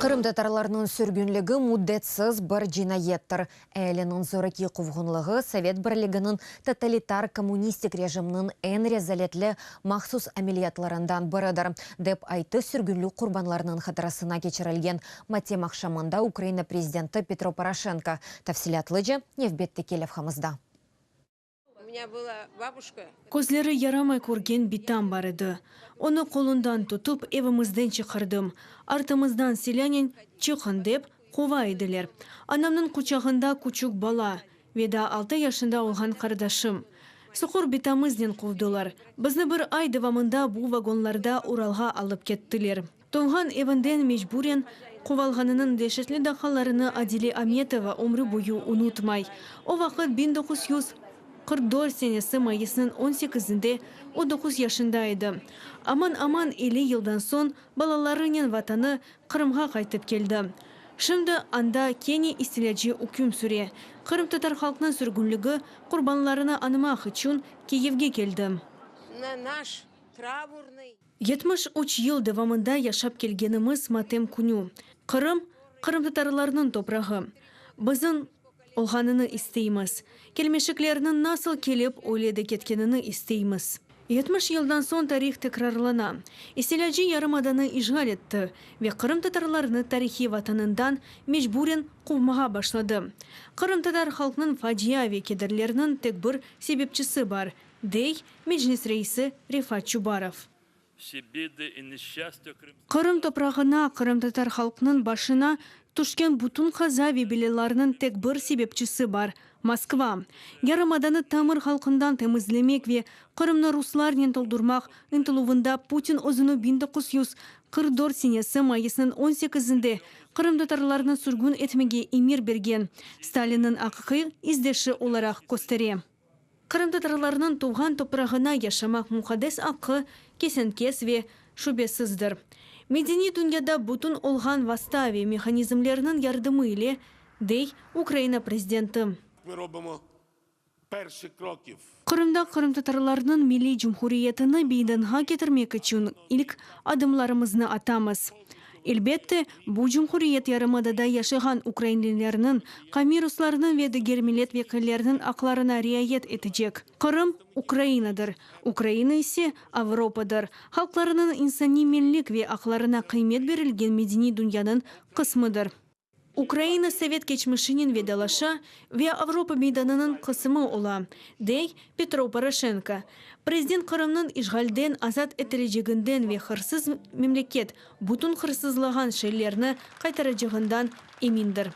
Qırımtatarlarnıñ sürgünligi müddetsiz bir cinayettir. Ealiniñ zoraki quvğunlığı Sovet Birliginiñ totalitar kommunistik rejimniñ eñ rezaletli mahsus ameliyatlarından biridir, dep ayttı sürgünlik qurbanlarınıñ hatırasına keçirilgen matem aqşamında Ukraina prezidenti Petro Poroşenko. Tafsilâtlıca nevbetteki levhamızda. Közleri yaramay körgen bitam bar edi. Onı qolundan tutıp, evimizden çıqardım. Artımızdan silânen çıqın dep, quva ediler. Anamnıñ quçağında küçük bala ve daa altı yaşında olğan qardaşım. Soqur bitamıznen quvdılar. Bizni bir ay devamında bu vagonlarda Uralğa alıp kettiler. Tuvğan evinden mecburen quvalğanınıñ deşetli daqqalarını Adile Ametova ömrü boyu unutmay. O vaqıt, 1944 senesi mayısnıñ on sekizinde o doquz yaşında edi. Aman-aman 50 yıldan soñ balalarınen Vatanı, Qırımğa qaytıp keldi. Şimdi anda kene istilâcı üküm süre. Qırımtatar halqnıñ sürgünligi qurbanlarını añmaq içün Kiyevge keldi. 73 yıl devamında yaşap kelgenimiz matem künü. Qırım, qırımtatarlarnıñ toprağı. Bizim olğanını isteymiz. Kelmeşeklerniñ nasıl kelip, öyle de ketkenini isteymiz. 70 yıldan soñ tarih tekrarlana. İstilâcı yarımadanı işğal etti ve qırımtatarlarnı tarihiy vatanından mecburen quvmağa başladı. Qırımtatar halqnıñ facia ve kederleriniñ tek bir sebepçisi bar, dey Meclis reisi Refat Çubarov. Qırım toprağına, qırımtatar halqnıñ başına tüşken bütün qaza ve belâlarnıñ tek bir sebepçisi bar, Moskva. Yarımadanı tamır halqından temizlemek ve Qırımnı ruslarnen toldurmaq ıntıluvında Putin özüni 1944 senesi mayısnıñ on sekizinde qırımtatarlarnı sürgün etmege emir bergen Stalinniñ aqiqiy izdeşi olaraq köstere. Qırımtatarlarnıñ tuvğan toprağına yaşamaq muqaddes aqqı kesen-kes ve şübesizdir. Medeniy dünyada bütün olğan vasta ve mehanizmlerniñ yardımı ile, dey Ukraina prezidenti. Qırımda qırımtatarlarnıñ milliy cumhuriyetini meydanğa ketirmek içün ilk adımlarımıznı atamız. Elbette, bu cumhuriyet yarımadada yaşağan ukrainlilerniñ, qavmiy ruslarnıñ ve diger millet vekilleriniñ aqlarına riayet etecek. Qırım, Ukrainadır, Ukraina ise, Avropadır, halqlarınıñ insaniy menlik ve aqlarına qıymet berilgen medeniy dünyanıñ qısmıdır. Ukraina sovet keçmişinen vedalaşa ve Avropa meydanınıñ qısımı ola, dey Petro Poroşenko. Prezident Qırımnıñ işğalden azat etileceginden ve hırsız memleket bütün hırsızlağan şeylerni qaytaracağından emindir.